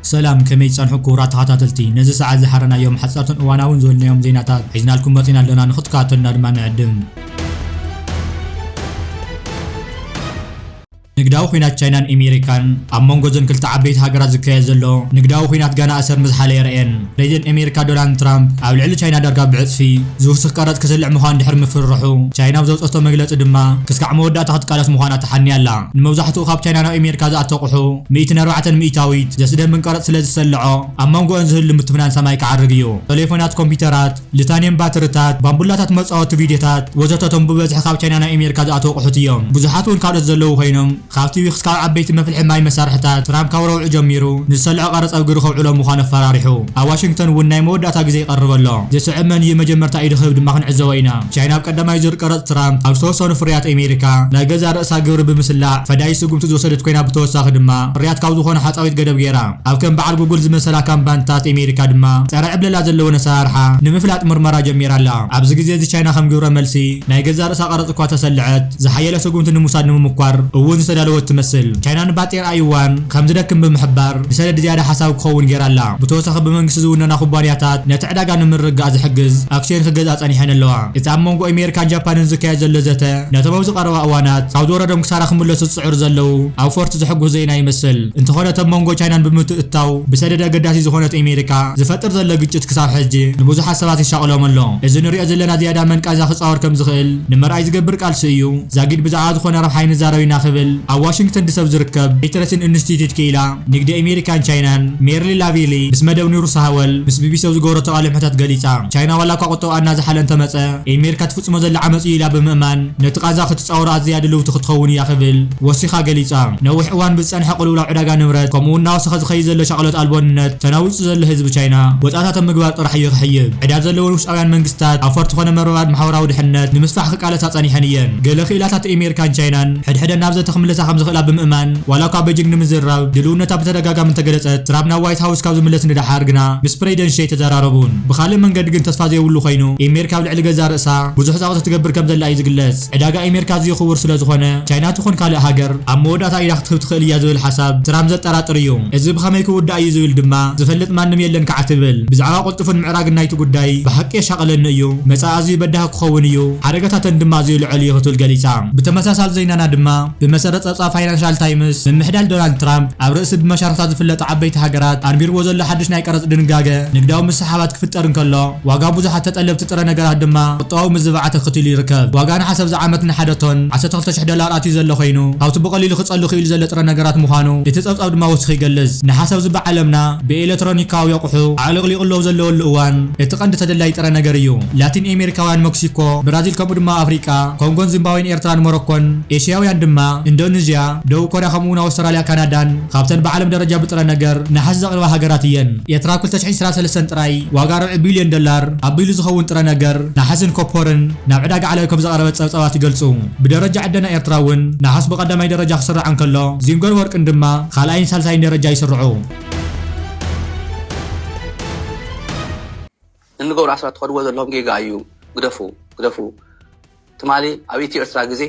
ሰላም፣ ከመይ ጸንሑ ክቡራት ተኸታተልቲ? ነዚ ሰዓት ዝሓረናዮም ሓጻርትን እዋናውን ዝበልናዮም ዜናታት ሒዝናልኩም መጺና ኣለና፣ ንኽትከታተሉና ድማ ንዕድም። ንግዳዊ ኲናት ቻይናን ኣሜሪካን። ኣብ መንጎ እዘን ክልተ ዓበይቲ ሃገራት ዝካየድ ዘሎ ንግዳዊ ኲናት ጋና ኣሰር ምዝሓለ የርእየን። ፕሬዚደንት ኣሜሪካ ዶናልድ ትራምፕ ኣብ ልዕሊ ቻይና ዳርጋ ብዕጽፊ ዝውስኽ ቀረጽ ክስልዕ ምዃኑ ድሕሪ ምፍርርሑ፣ ቻይና ኣብ ዘውጸቶ መግለጺ ድማ ክስካዕ መወዳእታ ክትቃለስ ምዃና ተሓንያ ኣላ። ንመብዛሕትኡ ካብ ቻይና ናብ ኣሜሪካ ዝኣቱ ኣቑሑ ሚእትን ኣርባዕተን ሚእታዊት ዘስደምም ቀረጽ ስለ ዝሰልዖ፣ ኣብ መንጎኦን ዝህሉ ምትፍናን ሰማይ ክዓርግ እዩ። ቴሌፎናት፣ ኮምፒውተራት፣ ልታንየም ባትሪታት፣ ባምቡላታት፣ መጻወቲ ቪድዮታት ወዘተ እቶም ብበዝሒ ካብ ቻይና ናብ ኣሜሪካ ዝኣተዉ ኣቑሑት እዮም። ብዙሓት እውን ካልኦት ዘለዉ ኮይኖም፣ ካብ ቲቪ ክሳብ ዓበይቲ መፍልሒ ማይ መሳርሕታት፣ ትራምፕ ካብ ረቡዕ ጀሚሩ ንዝሰልዖ ቀረጽ ኣብ ግብሪ ከውዕሎ ምዃኑ ኣፈራሪሑ። ኣብ ዋሽንግተን እውን ናይ መወዳእታ ግዜ ይቐርብ ኣሎ። ዝስዕብ መን እዩ መጀመርታ ኢዱ ክህብ ድማ ክንዕዘቦ ኢና። ቻይና ኣብ ቀዳማይ ዙር ቀረጽ ትራምፕ ኣብ ዝተወሰኑ ፍርያት ኣሜሪካ ናይ ገዛእ ርእሳ ግብሪ ብምስላዕ ፈዳይ ስጉምቲ ዝወሰደት ኮይና፣ ብተወሳኺ ድማ ፍርያት ካብ ዝኾነ ሓጻዊት ገደብ ገይራ። ኣብ ከም በዓል ጉግል ዝመሰላ ካምፓኒታት ኣሜሪካ ድማ ጸረ ዕብለላ ዘለወን ኣሰራርሓ ንምፍላጥ ምርመራ ጀሚራ ኣላ። ኣብዚ ግዜ እዚ ቻይና ከም ግብረ መልሲ ናይ ገዛእ ርእሳ ቀረጽ እኳ ተሰልዐት፣ ዝሓየለ ስጉምቲ ንምውሳድ ንምምኳር እውን ዝተዳለወት ትመስል። ቻይና ንባጤራ ዩዋን ከም ዝደክም ብምሕባር፣ ንሰደድ ዝያዳ ሓሳብ ክኸውን ገይራ ኣላ። ብተወሳኺ ብመንግስቲ ዝውነና ኩባንያታት ነቲ ዕዳጋ ንምርግጋእ ዝሕግዝ ኣክሲዮን ክገዝኣ ጸኒሐን ኣለዋ። እቲ ኣብ መንጎ ኣሜሪካን ጃፓንን ዝካየድ ዘሎ ዘተ፣ ነቶም ኣብዚ ቀረባ እዋናት ካብ ዝወረዶም ክሳራ ክምለሱ ዝጽዕሩ ዘለዉ ኣውፈርቲ ዘሐጉስ ዜና ይመስል። እንተኾነ፣ እቶም መንጎ ቻይናን ብምትእትታው ብሰደድ ኣገዳሲ ዝኾነት ኣሜሪካ ዝፈጥር ዘሎ ግጭት ክሳብ ሕጂ ንብዙሓት ሰባት ይሻቕሎም ኣሎ። እዚ ንሪኦ ዘለና ዝያዳ መን ቃዛ ክጻወር ከም ዝኽእል ንምርኣይ ዝገብር ቃልሲ እዩ። ዛጊድ ብዛዕባ ዝኾነ ረብሓ ኣይንዛረብ ኢና ክብል ኣብ ዋሽንግተን ዲሲ ኣብ ዝርከብ ፔተርሰን ኢንስቲትዩት ክኢላ ንግዲ ኣሜሪካን ቻይናን ሜርሊ ላቪሊ ምስ መደብ ኒውስ ሃወል ምስ ቢቢሲ ኣብ ዝገበረቶ ቃለ መሕትት ገሊጻ። ቻይና ዋላ እኳ ቁጠባ እናዝሓለ እንተመጸ፣ ኣሜሪካ ትፍጽሞ ዘላ ዓመጽ እዩ ኢላ ብምእማን፣ ነቲ ቃዛ ክትጻወሮ ኣዝያ ድልውቲ ክትኸውን እያ ክብል ወሲኻ ገሊጻ። ነዊሕ እዋን ብዝጸንሐ ቅልውላው ዕዳጋ ንብረት፣ ከምኡ እውን እናወሰኸ ዝኸይድ ዘሎ ሻቕሎት ኣልቦነት፣ ተናዊጹ ዘሎ ህዝቢ ቻይና ወጻእታት ኣብ ምግባር ጥራሕ እዩ ክሕይብ። ዕዳ ዘለወን ውሽጣውያን መንግስታት፣ ኣውፈርቲ ኮነ መርበባት ማሕበራዊ ድሕነት ንምስፋሕ ክቃለሳ ጸኒሐን እየን። ገለ ክኢላታት ኣሜሪካን ቻይናን ሕድሕደን ናብ ዘተ ክምለሳ ከም ዝኽእላ ብምእማን፣ ዋላ እኳ ቤጂንግ ንምዝራብ ድልውነታ ብተደጋጋሚ እንተገለጸት፣ ትራምፕ ናብ ዋይት ሃውስ ካብ ዝምለስ ንደሓር ግና ምስ ፕሬዚደንት ሺ ኣይተዘራረቡን። ብኻልእ መንገዲ ግን ተስፋ ዘይብሉ ኮይኑ፣ ኣሜሪካ ኣብ ልዕሊ ገዛ ርእሳ ብዙሕ ጸቕጢ ትገብር ከም ዘላ እዩ ዝግለጽ። ዕዳጋ ኣሜሪካ ኣዝዩ ክቡር ስለ ዝኾነ፣ ቻይና ትኹን ካልእ ሃገር ኣብ መወዳእታ ኢዳ ክትህብ ትኽእል እያ ዝብል ሓሳብ ትራምፕ ዘጠራጥር እዩ። እዚ ብኸመይ ክውዳእ እዩ ዝብል ድማ ዝፈልጥ ማንም የለን ከዓ ትብል። ብዛዕባ ቅልጡፍን ምዕራግን ናይቲ ጉዳይ ብሓቂ የሻቕለኒ እዩ። መጻኢ ኣዝዩ በዳሂ ክኸውን እዩ። ሓደጋታተን ድማ ኣዝዩ ልዑል እዩ ክትብል ገሊጻ። ብተመሳሳሊ ዜናና ድማ፣ ብመሰረት ጸብጻብ ፋይናንሻል ታይምስ፣ ምምሕዳር ዶናልድ ትራምፕ ኣብ ርእሲ ብመሻርኽታ ዝፍለጣ ዓበይቲ ሃገራት ኣንቢርዎ ዘሎ ሓድሽ ናይ ቀረጽ ድንጋገ ንግዳዊ ምስሕሓባት ክፍጠር እንከሎ፣ ዋጋ ብዙሓት ተጠለብቲ ጥረ ነገራት ድማ ቁጠባዊ ምዝባዕ ተኸቲሉ ይርከብ። ዋጋ ነሓስ ኣብዚ ዓመት ንሓደ ቶን ዓሰርተ ክልተ ሽሕ ዶላር ኣትዩ ዘሎ ኮይኑ፣ ካብቲ ብቐሊሉ ክጸሉ ክኢሉ ዘሎ ጥረ ነገራት ምዃኑ እቲ ጸብጻብ ድማ ወሲኹ ይገልጽ። ነሓስ ኣብዚ ብዓለምና ብኤሌክትሮኒካዊ ኣቑሑ ኣዕለቕሊቑ ኣለዉ ዘለወሉ እዋን፣ እቲ ቀንዲ ተደላይ ጥረ ነገር እዩ። ላቲን ኣሜሪካውያን፣ ሜክሲኮ፣ ብራዚል፣ ከምኡ ድማ ኣፍሪቃ፣ ኮንጎን ዚምባብዌን፣ ኤርትራን ሞሮኮን፣ ኤሽያውያን ድማ ኢንዶኔዥያ፣ ደቡብ ኮርያ፣ ከምኡ እውን ኣውስትራልያ፣ ካናዳን ካብተን ብዓለም ደረጃ ብጥረ ነገር ነሓስ ዘቕርባ ሃገራት እየን። ኤርትራ ኣብ ክልተ ሽሕን ዕስራን ሰለስተን ጥራይ ዋጋ ርብዒ ቢልዮን ዶላር ኣቢሉ ዝኸውን ጥረ ነገር ነሓስን ኮፐርን ናብ ዕዳጋ ዓለም ከም ዘቕረበት ጸብጻባት ይገልጹ። ብደረጃ ዕደና ኤርትራ እውን ነሓስ ብቐዳማይ ደረጃ ክስራዕ እንከሎ፣ ዚንጎን ወርቅን ድማ ካልኣይን ሳልሳይን ደረጃ ይስርዑ። ንንገብሩ ኣስራት ትኸድዎ ዘለኹም ጌጋ እዩ። ግደፉ፣ ግደፉ። ትማሊ ኣብ ኢትዮ ኤርትራ ግዜ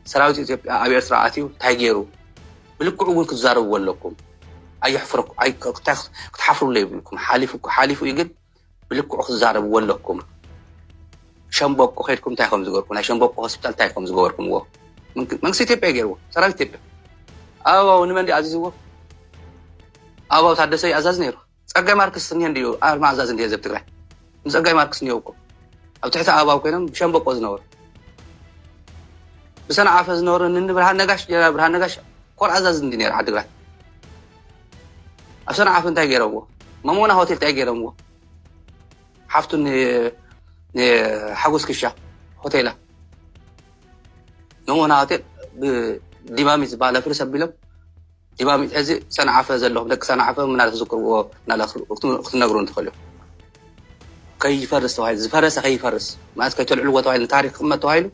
ሰራዊት ኢትዮጵያ ኣብ ኤርትራ ኣትዩ እንታይ ገይሩ? ብልክዑ እውን ክትዛረብዎ ኣለኩም። ኣየሕፍረኩ-፣ ኣይ-፣ ክታ-፣ ክትሓፍሩሉ የብልኩም። ሓሊፉ እኮ ሓሊፉ እዩ፣ ግን ብልክዑ ክትዛረብዎ ኣለኩም። ሸምበቆ ከይድኩም እንታይ ከም ዝገበርኩም፣ ናይ ሸምበቆ ሆስፒታል እንታይ ከም ዝገበርኩምዎ። መንግ-፣ መንግስቲ ኢትዮጵያ እዩ ገይርዎ፣ ሰራዊት ኢትዮጵያ። ኣበባው ንመን ድዩ ኣዚዝዎ? ኣበባው ታደሰ እዩ ኣዛዚ ነይሩ። ጸጋይ ማርክስ እኒሀ እንድዩ ኣርማ ኣዛዚ እንድዩ ህዝብ ትግራይ። ንጸጋይ ማርክስ እኒሀው እኮ። ኣብ ትሕቲ ኣበባው ኮይኖም ብሸምበቆ ዝነበሩ። ብሰንዓፈ ዝነበሩ ንኒ ብርሃን ነጋሽ፣ ጀነራል ብርሃን ነጋሽ ኮር ኣዛዚ እንድዩ ነይሩ ዓድግራት። ኣብ ሰንዓፈ እንታይ ገይሮምዎ? መሞና ሆቴል እንታይ ገይሮምዎ? ሓፍቱ ን-፣ ንሓጎስ ክሻ ሆቴላ። መሞና ሆቴል ብዲማሚት ዝበሃል ኣፍርስ ኣቢሎም ዲማሚት ሕዚ ሰንዓፈ ዘለኹም ደቂ ሰንዓፈ ምናልባት ትዝክርዎ ምናልባት ክት-፣ ክትነግሩን ትኽእሉ። ከይፈርስ ተባሂሉ፣ ዝፈረሰ ከይፈርስ፣ ማለት ከይተልዕልዎ ተባሂሉ፣ ንታሪኽ ክቕመጥ ተባሂሉ፣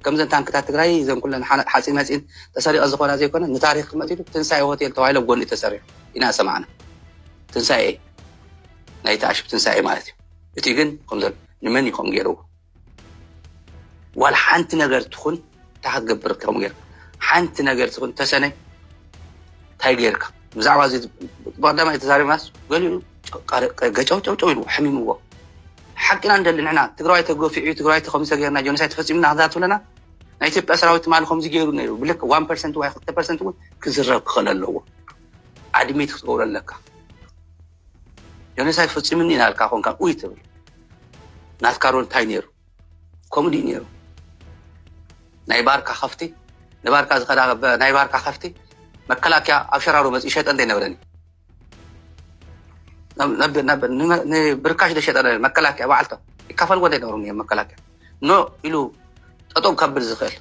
ከምዘን ታንክታት ትግራይ፣ እዘን ኩለን ሓ-፣ ሓፂን መፂን ተሰሪቐን ዝኾና ዘይኮነ፣ ንታሪኽ ክቕመጥ ኢሉ ትንሳኤ ሆቴል ተባሂሉ ኣብ ጎኒ ተሰሪሑ ኢና ሰማዕና። ትንሳኤ፣ ናይቲ ኣሽብ ትንሳኤ ማለት እዩ። እቲ ግን ከምዘ-፣ ንመን እዩ ከምኡ ገይርዎ? ዋላ ሓንቲ ነገር ትኹን፣ እንታይ ክትገብር ከም ጌርካ? ሓንቲ ነገር ትኹን፣ ተሰነ፣ እንታይ ጌርካ? ብዛዕባ እዚ ብቐዳማይ ተዛሪብናስ ገሊኡ ገጨው ጨው ጨው ኢሉ ሕሚምዎ። ሓቂና እንደሊ ንሕና ትግራዋይ ተገፊዑ፣ ትግራዋይ ከምዚ ተገይርና፣ ጀኖሳይድ ተፈፂምና ክዛ ትብለና፣ ናይ ኢትዮጵያ ሰራዊት ትማሊ ከምዚ ገይሩ ነይሩ ብልክ ዋን ፐርሰንት ወይ ክልተ ፐርሰንት እውን ክዝረብ ክኽእል ኣለዎ። ኣድሚት ክትገብሮ ኣለካ። ጀኖሳይድ ፈፂምኒ ኢና ኢልካ ኮንካ ኡይ ትብል። ናትካ ሮል እንታይ ነይሩ? ከምኡ ድዩ ነይሩ? ናይ ባርካ ከፍቲ፣ ንባርካ ዝኸዳ በ-፣ ናይ ባርካ ከፍቲ መከላከያ ኣብ ሸራሮ መፅኡ ይሸጠ እንደ ይነብረኒ። ናብ፣ ናብ፣ ናብ፣ ንመ-፣ ንብርካሽ ዶ ሸጠ መከላከያ በዓልቶም ይካፈልዎ እንደ ይነብሩ እዮም መከላከያ። ኖ ኢሉ ጠጠው ከብል ዝኽእል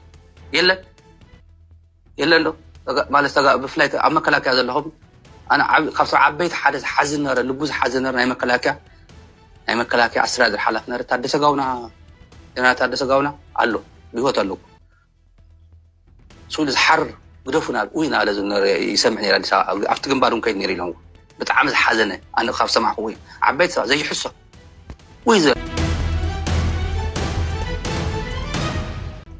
የለን። የለን ዶ? ተጋ-፣ ማለት ተጋ-፣ ብፍላይ ኣብ መከላከያ ዘለኹም፣ ኣነ ዓብ-፣ ካብቶም ዓበይቲ ሓደ ዝሓዝን ነበረ፣ ልቡ ዝሓዝን ነበረ ናይ መከላከያ፣ ናይ መከላከያ ኣስተዳደር ሓላፊ ነበረ ታደሰ ጋውና፣ ጀነራል ታደሰ ጋውና ኣሎ፣ ብህይወት ኣለዎ። ስኡ ዝሓር ግደፉና፣ ኡይ እናበለ ዝነበረ ይሰምዕ ነይረ ኣዲስ ኣበባ። ኣብ-፣ ኣብቲ ግንባር እውን ከይድ ነይሩ ኢሎም። ብጣዕሚ ዝሓዘነ፣ ኣነ ካብ ሰማዕኩዎ እዩ። ዓበይቲ ሰባት ዘይሕሶ። ወይ ዘ-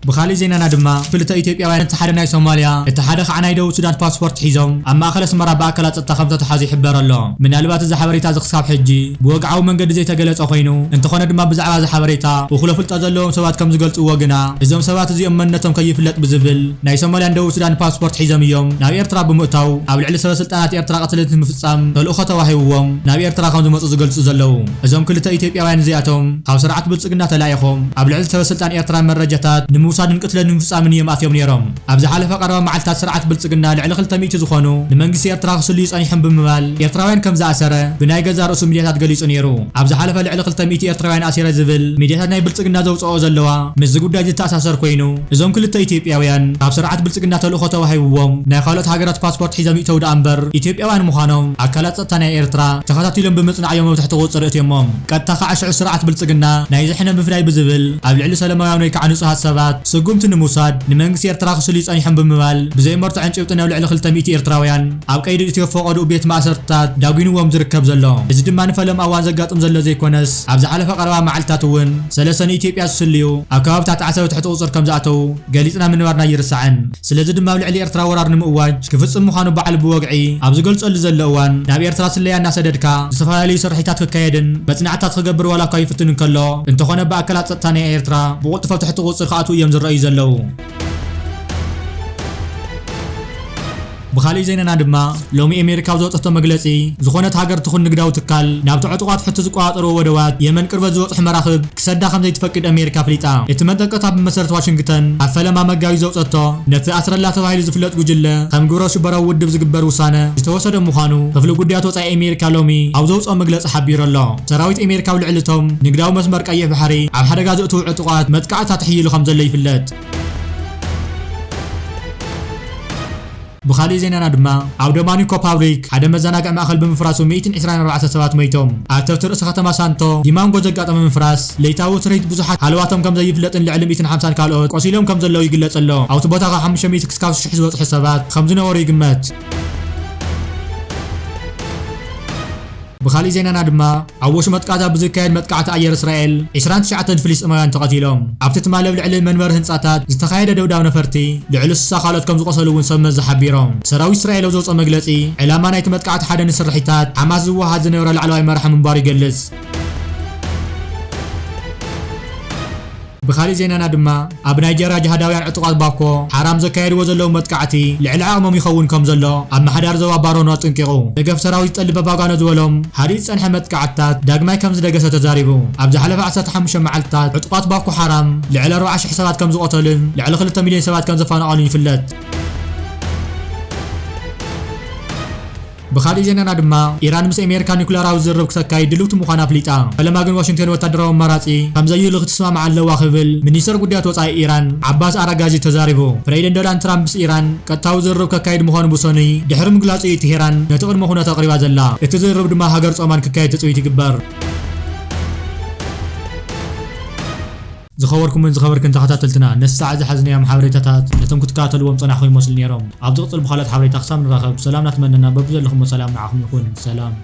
ብኻሊእ ዜናና ድማ፣ ክልተ ኢትዮጵያውያን፣ እቲ ሓደ ናይ ሶማልያ፣ እቲ ሓደ ከዓ ናይ ደቡብ ሱዳን ፓስፖርት ሒዞም ኣብ ማእከል ኣስመራ ብኣካላት ጸጥታ ከም ዝተተሓዙ ይሕበር ኣሎ። ምናልባት እዚ ሓበሬታ እዚ ክሳብ ሕጂ ብወግዓዊ መንገዲ ዘይተገለጸ ኮይኑ፣ እንተኾነ ድማ ብዛዕባ እዚ ሓበሬታ እኹለ ፍልጠት ዘለዎም ሰባት ከም ዝገልጽዎ ግና፣ እዞም ሰባት እዚኦም መንነቶም ከይፍለጥ ብዝብል ናይ ሶማልያን ደቡብ ሱዳን ፓስፖርት ሒዞም እዮም ናብ ኤርትራ ብምእታው ኣብ ልዕሊ ሰበ ስልጣናት ኤርትራ ቅትለት ንምፍጻም ተልእኾ ተዋሂብዎም ናብ ኤርትራ ከም ዝመጹ ዝገልጹ ዘለዉ። እዞም ክልተ ኢትዮጵያውያን እዚኣቶም ካብ ስርዓት ብልጽግና ተላኢኾም ኣብ ልዕሊ ሰበ ስልጣን ኤርትራ መረጃታት ንምውሳድን ቅትለት ንምፍጻምን እዮም ኣትዮም ነይሮም። ኣብ ዝሓለፈ ቀረባ መዓልታት ስርዓት ብልጽግና ልዕሊ ክልተ ሚእቲ ዝኾኑ ንመንግስቲ ኤርትራ ክስልዩ ጸኒሖም ብምባል ኤርትራውያን ከም ዝኣሰረ ብናይ ገዛእ ርእሱ ሚድያታት ገሊጹ ነይሩ። ኣብ ዝሓለፈ ልዕሊ ክልተ ሚእቲ ኤርትራውያን ኣሲረ ዝብል ሚድያታት ናይ ብልጽግና ዘውጽኦ ዘለዋ ምስዚ ጉዳይ ዝተኣሳሰር ኮይኑ፣ እዞም ክልተ ኢትዮጵያውያን ካብ ስርዓት ብልጽግና ተልእኾ ተዋሂብዎም ናይ ካልኦት ሃገራት ፓስፖርት ሒዞም ይእተው ደኣ እምበር ኢትዮጵያውያን ምዃኖም ኣካላት ጸጥታ ናይ ኤርትራ ተኸታቲሎም ብምጽናዕ እዮም ኣብ ትሕቲ ቁጽሪ እትዮሞም። ቀጥታ ከዓ ሽዑ ስርዓት ብልጽግና ናይ ዝሕነ ምፍዳይ ብዝብል ኣብ ልዕሊ ሰላማውያን ወይ ከዓ ንጹሃት ሰባት ስጉምቲ ንምውሳድ ንመንግስቲ ኤርትራ ክስልዩ ጸኒሖም ብምባል ብዘይመርትዖን ጭብጥን ኣብ ልዕሊ ክልተ ሚእቲ ኤርትራውያን ኣብ ቀይዲ እትዮ ፈቐድኡ ቤት ማእሰርትታት ዳጒንዎም ዝርከብ ዘሎ። እዚ ድማ ንፈለማ እዋን ዘጋጥም ዘሎ ዘይኮነስ፣ ኣብ ዝሓለፈ ቀረባ መዓልታት እውን ሰለስተ ንኢትዮጵያ ዝስልዩ ኣብ ከባብታት ዓሰብ ትሕቲ ቁጽር ከም ዝኣተዉ ገሊጽና ምንባርና ኣይርሳዕን። ስለዚ ድማ ኣብ ልዕሊ ኤርትራ ወራር ንምእዋጅ ክፍጽም ምዃኑ በዓል ብወግዒ ኣብ ዝገልጸሉ ዘሎ እዋን፣ ናብ ኤርትራ ስለያ እናሰደድካ ዝተፈላለዩ ስርሒታት ክካየድን መጽናዕትታት ክገብር ዋላ እኳ ይፍትን እንከሎ፣ እንተኾነ ብኣካላት ጸጥታ ናይ ኤርትራ ብቕልጡፍ ኣብ ትሕቲ ቁጽር ክኣትዉ እዮም ዝረኣዩ ዘለዉ። ብኻሊእ ዜናና ድማ፣ ሎሚ ኣሜሪካ ኣብ ዘውጸቶ መግለጺ፣ ዝኾነት ሃገር ትኹን ንግዳዊ ትካል ናብቲ ዕጡቓት ሑቲ ዝቆጻጸርዎ ወደባት የመን ቅርበት ዝበጽሑ መራኽብ ክሰዳ ከም ዘይትፈቅድ ኣሜሪካ ኣፍሊጣ። እቲ መጠንቀቕታ ብመሰረት ዋሽንግተን ኣብ ፈለማ መጋቢት ዘውጸቶ፣ ነቲ ኣስረላ ተባሂሉ ዝፍለጥ ጉጅለ ከም ግብረ ሽበራዊ ውድብ ዝግበር ውሳነ ዝተወሰደ ምዃኑ ክፍሊ ጉዳያት ወጻኢ ኣሜሪካ ሎሚ ኣብ ዘውጽኦ መግለጺ ሓቢሩ ኣሎ። ሰራዊት ኣሜሪካ ኣብ ልዕሊ እቶም ንግዳዊ መስመር ቀይሕ ባሕሪ ኣብ ሓደጋ ዘእትዉ ዕጡቓት መጥቃዕትታት ኣሕይሉ ከም ዘሎ ይፍለጥ። ብኻሊእ ዜናና ድማ፣ ኣብ ዶማኒኮ ፓብሪክ ሓደ መዘናግዒ ማእከል ብምፍራሱ ሚእትን ዕስራን ኣርባዕተ ሰባት ሞይቶም። ኣተርቲ ርእሰ ከተማ ሳንቶ ዲማንጎ ዘጋጠመ ምፍራስ፣ ለይታዊ ትርኢት ብዙሓት ሃለዋቶም ከም ዘይፍለጥን ልዕሊ ሚእትን ሓምሳን ካልኦት ቆሲሎም ከም ዘለዉ ይግለጽ ኣሎ። ኣብቲ ቦታ ካብ ሓሙሽተ ሚእቲ ክሳብ ሽሕ ዝበጽሑ ሰባት ከም ዝነበሩ ይግመት። ብኻሊእ ዜናና ድማ፣ ኣብ ወሽመጥ ቃዛ ብዝካየድ መጥቃዕቲ ኣየር እስራኤል፣ ዕስራን ትሽዓተን ፍልስጤማውያን ተቐቲሎም። ኣብቲ ትማሊ ኣብ ልዕሊ መንበሪ ህንጻታት ዝተኻየደ ደብዳብ ነፈርቲ፣ ልዕሊ ስሳ ካልኦት ከም ዝቖሰሉ እውን ሰብ መዚ ሓቢሮም። ሰራዊት እስራኤል ኣብ ዘውጽኦ መግለጺ፣ ዕላማ ናይቲ መጥቃዕቲ ሓደ ንስርሒታት ሓማስ ዝወሃድ ዝነበረ ላዕለዋይ መራሒ ምንባሩ ይገልጽ። ብኻሊእ ዜናና ድማ፣ ኣብ ናይጀርያ ጅሃዳውያን ዕጡቓት ባኮ ሓራም ዘካየድዎ ዘለዉ መጥቃዕቲ ልዕሊ ዓቕሞም ይኸውን ከም ዘሎ ኣመሓዳሪ ዞባ ባሮኖ ኣጠንቂቑ። ደገፍ ሰራዊት ዝጠልብ ኣባጓኖ ዝበሎም ሃዲኡ ዝጸንሐ መጥቃዕትታት ዳግማይ ከም ዝደገሰ ተዛሪቡ። ኣብ ዝሓለፈ ዓሰርተ ሓሙሽተ መዓልትታት ዕጡቓት ባኮ ሓራም ልዕሊ ኣርባዓ ሽሕ ሰባት ከም ዝቐተሉን ልዕሊ ክልተ ሚልዮን ሰባት ከም ዘፈናቐሉን ይፍለጥ። ብኻሊእ ዜናና ድማ፣ ኢራን ምስ ኣሜሪካ ኒኩለራዊ ዝርርብ ክተካይድ ድልውቲ ምዃና ኣፍሊጣ። ፈለማ ግን ዋሽንግተን ወታደራዊ ኣማራጺ ከም ዘይህሉ ክትስማማዕ ኣለዋ ክብል ሚኒስተር ጉዳያት ወጻኢ ኢራን ዓባስ ኣራጋጂ ተዛሪቡ። ፕሬዚደንት ዶናልድ ትራምፕ ምስ ኢራን ቀጥታዊ ዝርርብ ከካይድ ምዃኑ ብሰኑይ ድሕሪ ምግላጹ እዩ ቴሄራን ነቲ ቅድመ ኩነት ኣቕሪባ ዘላ። እቲ ዝርርብ ድማ ሃገር ጾማን ክካየድ ትጽቢት ይግበር። ዝኸበርኩምን ዝኸበርክን ተኸታተልትና፣ ነዚ ሰዓት ዝሓዝናዮም ሓበሬታታት ነቶም ክትከታተልዎም ጸናሕኩም ይመስሉ ነይሮም። ኣብ ዝቕጽል ብኻልኦት ሓበሬታ ክሳብ ንራኸብ፣ ሰላም እናተመነና በብዘለኹሞ ሰላም ንዓኹም ይኹን። ሰላም።